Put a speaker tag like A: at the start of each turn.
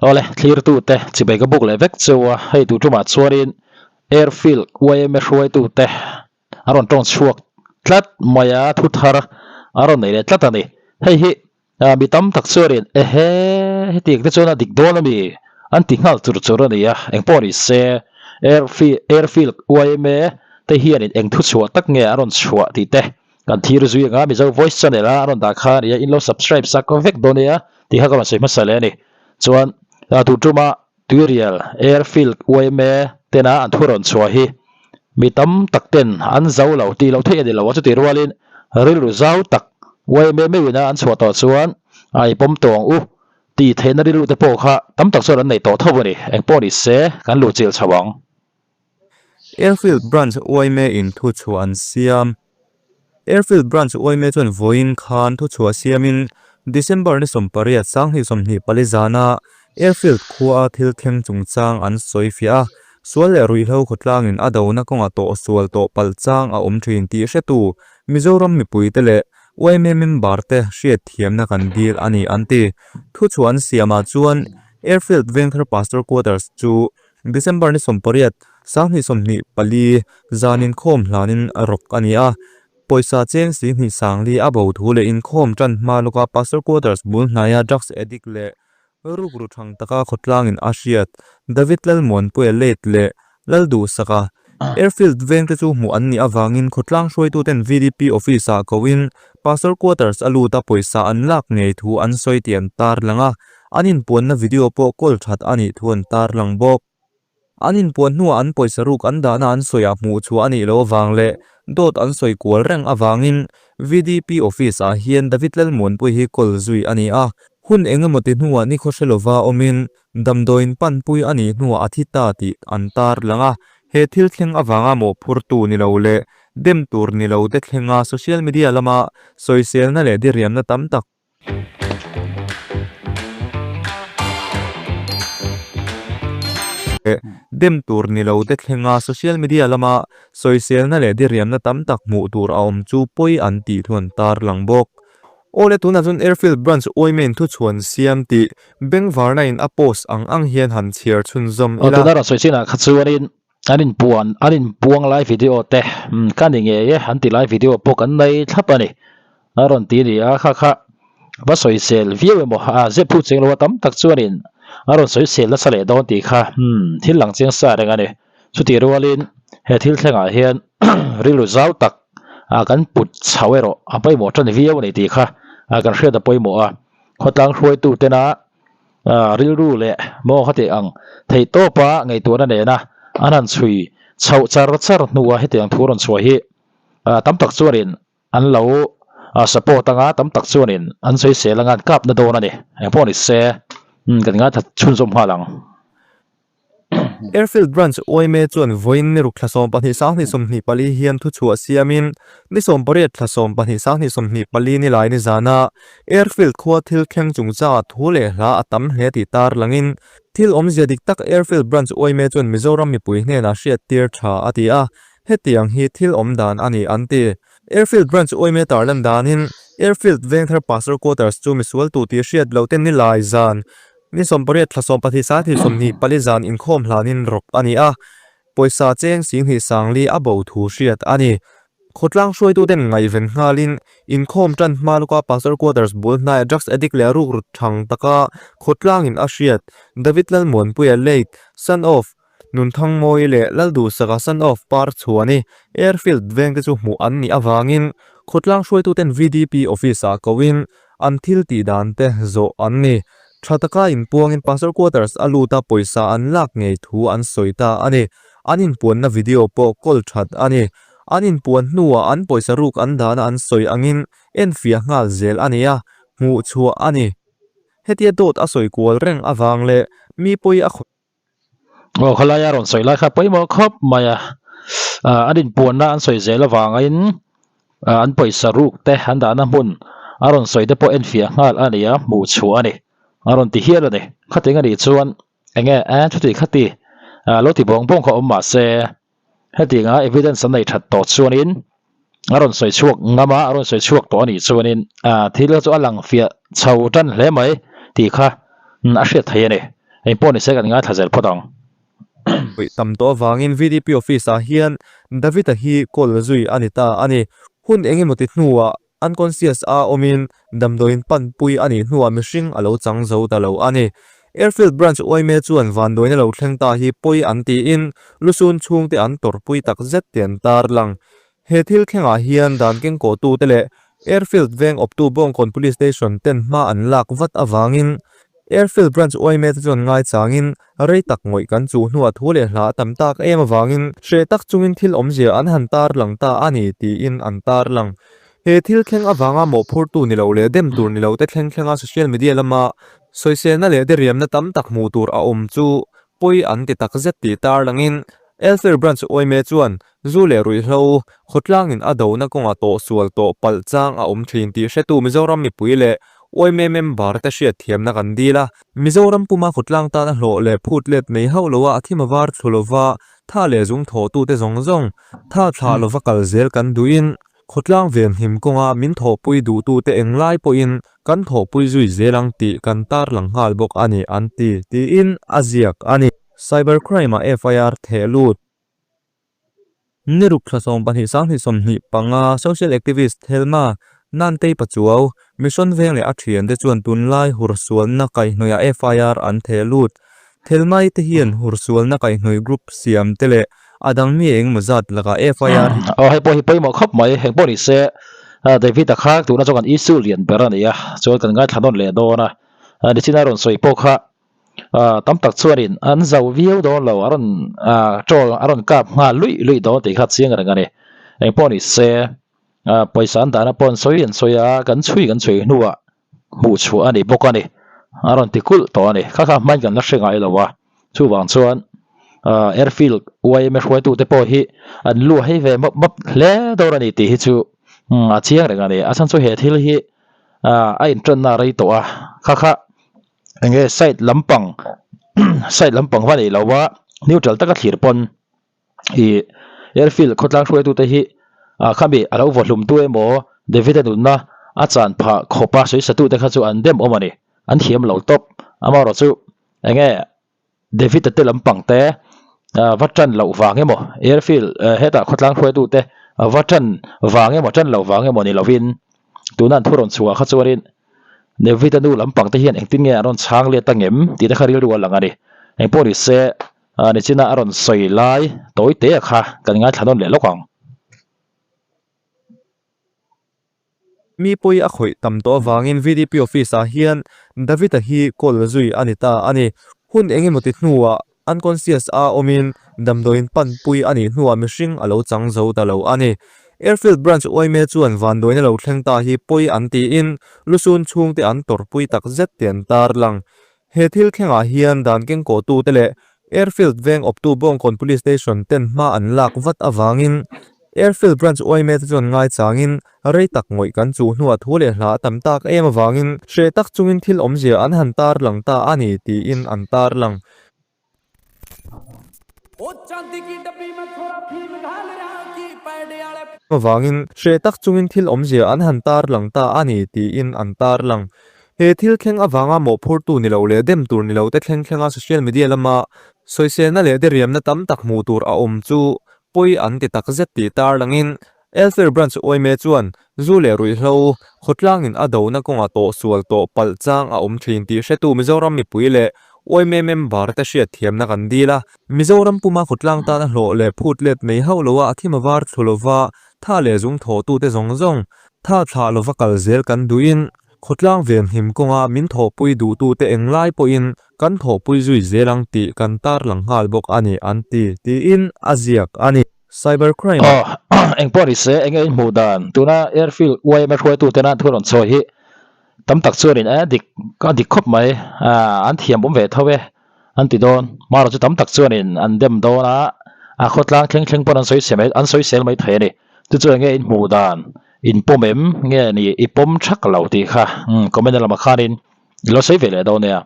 A: Awle, thlirtute chibai ka buk leh vek cheu a, hei tu tumah chuanin Airfield yma hruaitute a rawn tawng chhuak tlat mai a, thu thar a rawn nei leh tlat a ni. Hei hi mi tam tak chuanin ehe hetiang te chuan a dik dawn a mi an ti nghal chur chur a ni a, engpawh ni se Airfield yma te hianin eng thu chhuah tak nge a rawn chhuah tih te Kan thlir zui anga Mizo Voice channel a rawn dah kha a nia, in lo subscribe sak vek dawn nia tih kha ka rawn sawi hmasa leh a ni. Chuan tu tuma Tuirial Airfield yma tena an thu rawn chhuah hi mi tam tak ten an zo lo tih loh theih a ni lo a, chutih rualin rilru zau tak yma meuhina an chhuah tawh chuan a i pawm tawh ang u tih theihna rilru te pawh kha tam tak chuan an nei tawh tho a ni. Engpawh ni se kan luhchilh chho ang.
B: Airfield Branch yma in thuchhuah an siam. Airfield Branch yma chuan vawiin khan thuchhuah siamin December ni 18 2024 zana Airfield khua a thil thleng chungchang an sawi fiah a, sual leh ruihhlo khawtlangin a dona kawnga tawh sual tawh palh chang a awm thin tih hretu Mizoram mipuite leh yma member te hriatthiamna kan dil a ni an ti. Thuchhuah an siamah chuan Airfield Vengthar Pastor Quarters chu December ni 18, 2024 zan inkhawm hlanin a rawk a ni a, pawisa cheng si hnih sangli a bo thu leh inkhawm tan hma lawka Pastor Quarters bul hnaia drugs addict leh rukru thang taka khawtlangin a hriat David Lalmuanpuia late leh Lalduhsaka Airfield vengte chu hmuh an nih avangin khawtlang hruaituten VDP office-ah koin Pastor Quarters a lut a pawisa an lak ngei thu an sawi tih an tarlang a. An inpuanna video pawh kawl that a nih thu an tarlang bawk. An inpuan hnuah an pawisa ruk an dahna an sawiah hmuh chhuah a nih loh avang leh dawt an sawi kual reng avangin VDP office-ah hian David Lalmuanpui hi kawl zui a ni a. Hun eng emaw ti hnuah ni khawhre lova awmin damdawiin panpui a nih hnuah a thi ta tih an tarlang a. He thil thleng avanga mawhphurtu ni lo leh dem tur ni lo te thlenga social media lama sawiselna leh diriamna tam tak Dem tur ni lo te thlenga social media lama sawiselna leh diriamna tam tak hmuh tur a awm chu pawi an tih thu an tarlang bawk. Aw le tunah chuan Airfield Branch Uaimain thuchhuan siam tih Bengvarna in a post ang ang hian han chhiar chhunzawm
A: ila. Tuna rawn sawi chinah kha chuanin an inpuan an inpuang lai video te ka ni ngei e an ti lai video pawh kan nei thlap a ni. A rawn ti ni a, kha kha va sawisel viau emaw a zep phu cheng lo a tam tak chuanin a rawn sawisel nasa leh dawn tih kha thil lang chiang sa reng a ni. Chutih rualin he thil thlengah hian rilru zau tak kan put chho erawh a pawimawh tan viau a ni tih kha kan hriat a pawimawh a. Khawtlang hruaitu tena rilru leh maw khati ang theihtawpa ngaihtuahna nena an han chhui chhoh char char hnua hetiang thu rawn chhuah hi tam tak chuanin An lo support anga tam tak chuanin an sawisel anga an kapna dawn a ni. Engpawh ni se kan ngaithla chhunzawm nghal ang.
B: Airfield Branch yma chuan vawiin ni ruk thla 12 2024 hian thuchhuah siamin ni 18 thla 12 2024 ni lai nizana Airfield khua thil thleng chungchangah thu leh hla a tam hle tih tarlangin thil awmzia dik tak Airfield Branch yma chuan Mizoram mipui hnenah hriattir tha a ti a, Hetiang hi thil awm dan a ni an ti. Airfield Branch uaime tarlan danin Airfield Vengthar Pastor Quarters chu misual tu tih hriat loh te nilai zan ni 18 thla 12 sangthih 24 zan inkhawm hlanin rawk a ni a, pawisa cheng 10 sangli a bo thu hriat a ni. Khawtlang hruaituten ngaihven nghalin inkhawm tan hma lawka Pastor Quarters bul hnaia drugs addict leh ruk rut thang taka khawtlangin a hriat David Lalmuanpuia late son of Nunthangmawi leh Lalduhsaka son of Par Chhuani Airfield veng te chu hmuh an nih avangin khawtlang hruaituten VDP office-ah koin an thil tih dan te zawh an ni. Tha taka inpuangin Pastor Quarters a lut a pawisa an lak ngei thu an sawi ta a ni. An inpuanna video pawh kawl that a ni. An inpuan hnuah an pawisa ruk an dahna an sawi angin enfiah nghal zel a ni a, hmuh chhuah a ni. Hetia dawt a sawi kual reng avang leh mi pawi a khawih.
A: Aw khawlaia rawn sawi lai kha pawimawh khawp mai a, an inpuanna an sawi zel avangin an pawisa ruk te an dahna hmun a rawn sawi te pawh enfiah nghal a ni a, hmuh chhuah a ni, a rawn ti hial a ni. Khating a nih chuan enge chuti khati lo ti bawng bawng kha awm mah se hetianga evidence an nei that tawh chuanin a rawn sawi chhuak ngam a, a rawn sawi chhuak tawh a nih chuanin thil chu a lang fiah chho tan hle mai tih kha a hriat theih a ni. Engpawh nise kan ngaithla zel phawt ang.
B: Puih tam tawh avangin VDP office ah hian David-a hi call zui a ni ta a ni. Hun eng emaw ti hnuah unconscious a awmin damdawiin panpui a nih hnuah mihring a lo chang zo ta lo a ni. Airfield Branch yma chuan vanduaina lo thleng ta hi pawi an tiin lusun chhungte an tawrhpui tak zet tih an tarlang. He thil thlengah hian dan kengkawhtute leh Airfield veng awptu Bawngkawn Police Station ten hma an lak vat avangin Airfield Branch yma te chuan ngaichangin rei tak ngawih kan chuh hnuah thu leh hla a tam tak em avangin hreh tak chungin thil awmzia an han tarlang ta a ni tiin an tarlang. He thil thleng avanga mawhphurtu ni lo leh dem tur ni lo te thleng thlenga social media lama sawiselna leh diriamna tam tak hmuh tur a awm chu pawi an ti takzet tih tarlangin Airfield Branch yma chuan Zu leh ruihhlo, khawtlangin a dona kawnga tawh sual tawh palh chang a awm thin tih hretu Mizoram mipui leh yma member te hriatthiamna kan dil a. Mizoram puma khawtlang tana hlawh leh phut let nei hauh loa a thim a var thlu lova tha leh zung thawhtute zawng zawng tha thlah lova kal zel kan duhin khawtlang venhim kawnga min thawhpui duhtute englai pawhin kan thawhpui zui zel ang tih kan tarlang nghal bawk a ni an ti, tiin a ziak a ni. Cybercrime-ah FIR theh lut. Ni ruk thla 12 sanghnih 25 social activist Thelma Nantei Pachuau, Mission Veng leh a thiante chuan tunlai hursualna kaihhnawihah FIR an theh lut. Thelma-i te hian hursualna kaihhnawih group siam te leh a dang mi engemaw zat lakah FIR hi.
A: Aw hei pawh hi pawimawh khawp mai, heng pawh ni se David-a kha tuna chuan kan issue lian ber a ni a, chuan kan ngaithla nawn leh dawn a, nichina rawn sawi pawh kha Tam tak chuanin an zo viau dawn lo, a rawn troll a rawn kap nghal luih luih dawn tih kha chiang reng a ni. Engpawh ni se, pawisa an dahna pawh an sawi an sawi a, kan chhui kan chhui hnuah hmuh chhuah a ni bawk a ni. A rawn ti kulh tawh a ni. Kha kha hmain kan la hre ngai lo a, chuvang chuan airfield yma hruaitute pawh hi an lu a hei ve mawp mawp hle dawn a ni tih hi chu a chiang reng a ni. A chhan chu he thil hi a inṭanna a rei tawh a, kha kha. Enge side lampang side lampang va nei lo a neutral taka thlir pawn ih airfield khawtlang hruaitute hi ah khami a lo vaw hlum tu emaw David a nunna a chan phah khawp a sawi satute kha chu an dem awm a ni an thiam lo tawp amaherawh chu enge David-a te lampang te va tan loh vang emaw airfield hetah khawtlang hruaitute va tan vang emaw tan loh vang emaw ni lovin tuna an thu rawn chhuah kha chuanin David-a nu lampang te hian engtin nge an rawn chhang let ta ngem tih te kha rilru a lang a ni. Engpawh ni se nichina a rawn sawi lai tawi te kha kan ngaithla nawn leh lawk ang.
B: Mi pawi a khawih tam tawh avangin VDP office ah hian David-a hi call zui a ni ta a ni. Hun eng emaw ti hnuah unconscious a awmin damdawiin panpui a nih hnuah mihring a lo chang zo ta lo a ni. Airfield Branch yma chuan vanduaina lo thleng ta hi pawi an tiin lusun chhungte an tawrhpui tak zet tih an tarlang. He thil thlengah hian dan kengkawhtute leh Airfield veng awptu Bawngkawn Police Station ten hma an lak vat avangin Airfield Branch yma te chuan ngaichangin rei tak ngawih kan chuh hnuah thu leh hla a tam tak em avangin hreh tak chungin thil awmzia an han tarlang ta a ni tiin an tarlang. Avangin hreh tak chungin thil awmzia an han tarlang ta a ni tiin an tarlang. He thil thleng avanga mawhphurtu ni lo leh dem tur ni lo te thleng thlenga social media lama sawiselna leh diriamna tam tak hmuh tur a awm chu pawi an ti takzet tih tarlangin Airfield Branch yma chuan zu leh ruihhlo khawtlangin a dona kawnga tawh sual tawh palh chang a awm thin tih hretu Mizoram mipui leh yma member te hriatthiamna kan dil a. Mizoram puma khawtlang tana hlawh leh phut let nei hauh loa a thim a var thlu lova tha leh zung thawhtute zawng zawng tha thlah lova kal zel kan duhin Khawtlang venhim kawnga min thawhpui duhtute englai pawhin kan thawhpui zui zel ang tih kan tarlang nghal bawk a ni an ti, tiin a ziak a ni. Cybercrime ah.
A: Aw, engpawh ni se, enge in hmuh dan? Tuna Airfield yma hruaitute na thu rawn chhuah hi tam tak chuanin a dik a dik khawp mai, an thiam awm ve tho e an ti dawn. Marawh chu tam tak chuanin an dem dawn a, a khawtlang thleng thleng pawn an sawi mai an sawisel mai thei a ni. Chu chu enge in hmuh dan? In pawm em? Nge ni i pawm thak lo tih kha comment lamah khanin i lo sawi ve leh dawn nia.